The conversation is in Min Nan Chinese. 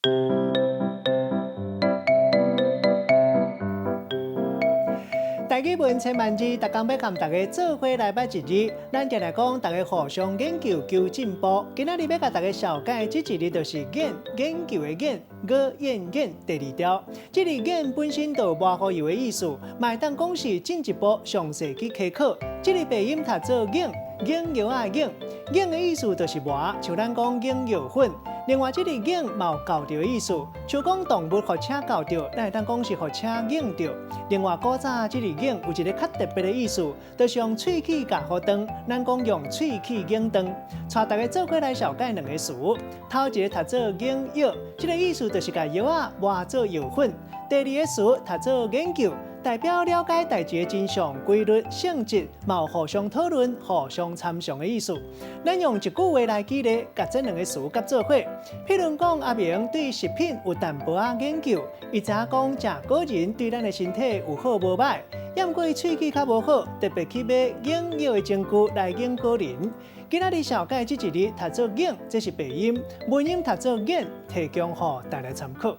台語文千萬字，逐工欲共大家做伙來捌一字。咱就來講，大家互相研究求進步。今仔日欲共大家紹介這一字就是研，研究的研，語言研第二條。這字研本身就有磨予油的意思，嘛會當講是進一步詳細去稽考。這字白音讀做研，研藥仔的研，研的意思就是磨，像咱講研藥粉。另外，這字研嘛有𠢕著的意思，像講動物予車𠢕著，咱會當講是予車研著。另外，古早這字研有一个較特別的意思，就是用喙齒共予斷，咱講用喙齒研斷。帶大家做伙來紹介兩个詞，頭一个讀做研藥，這个意思就是共藥仔磨做藥粉。第二個詞讀做研究，代表了解代誌的真相、規律、性質，嘛有互相討論、互相參詳的意思。咱用一句話來舉例，共這兩个詞結做伙。譬如講，阿明對食品有淡薄仔研究，伊知影講食果仁對咱的身體有好無䆀。毋過伊喙齒較無好，特別去買研藥的證據來研果仁。今仔日紹介這一字讀做研，這是白音；文音讀做研，提供予大家參考。